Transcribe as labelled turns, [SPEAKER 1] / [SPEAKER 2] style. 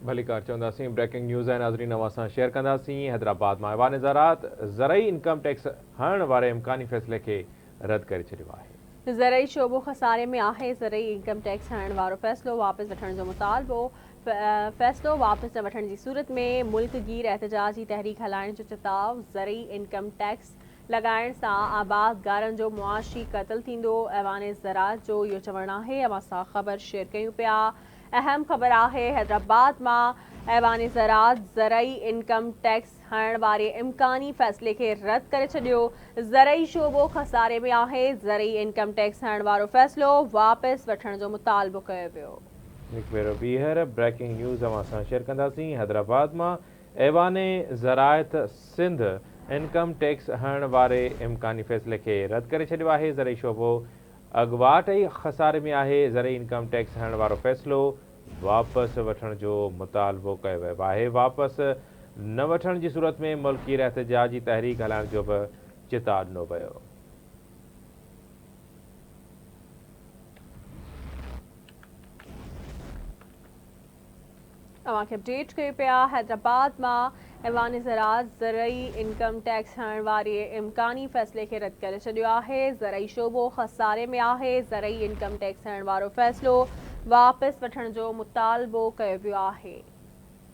[SPEAKER 1] ڀليڪار چونداسين breaking news آهي ناظرين اوهان سان شيئر ڪنداسين حيدرآباد مان ايوان زراعت زرعي انڪم ٽيڪس هڻڻ واري امڪاني فيصلي کي رد ڪري ڇڏيو آهي.
[SPEAKER 2] زرعي شعبو خساري ۾ آهي، زرعي انڪم ٽيڪس هڻڻ وارو فيصلو واپس وٺڻ جو مطالبو، فيصلو واپس نه وٺڻ جي صورت ۾ ملڪ گير احتجاجي تحريڪ هلائڻ جو چتاء، زرعي انڪم ٽيڪس لڳائڻ سان آبادگارن جو معاشي قتل ٿيندو، ايوان زراعت جو اهو چوڻ آهي، اوهان سان خبر شيئر ڪيون پيا، اهم خبر آهي حيدرآباد مان ايوان زراعت زرعي انڪم ٽيڪس هڻڻ واري امڪاني فيصلي کي رد ڪري ڇڏيو، زرعي شعبو خساري ۾ آهي، زرعي انڪم ٽيڪس هڻڻ وارو فيصلو واپس وٺڻ جو مطالبو ڪيو ويو.
[SPEAKER 1] هڪ ڀيرو ٻيهر بريڪنگ نيوز اوهان سان شيئر ڪنداسين حيدرآباد مان ايوان زراعت سنڌ انڪم ٽيڪس هڻڻ واري امڪاني فيصلي کي رد ڪري ڇڏيو آهي، زرعي شعبو اڳواٽ ئي خساري ۾ آهي، زرعي انڪم ٽيڪس هڻڻ وارو فيصلو واپس وٺڻ جو مطالبو ڪيو ويو آهي، واپس نه وٺڻ جي صورت ۾ ملڪگير احتجاجي تحريڪ هلائڻ جو به چتاء ڏنو ويو.
[SPEAKER 2] اوهان کي اپڊيٽ ڪيون پيا حيدرآباد مان ايوان زراعت زرعي انڪم ٽيڪس هڻڻ واري امڪاني فيصلي کي رد ڪري ڇڏيو آهي، زرعي شعبو خساري ۾ آهي، زرعي انڪم ٽيڪس هڻڻ وارو فيصلو واپس وٺڻ جو مطالبو ڪيو ويو آهي.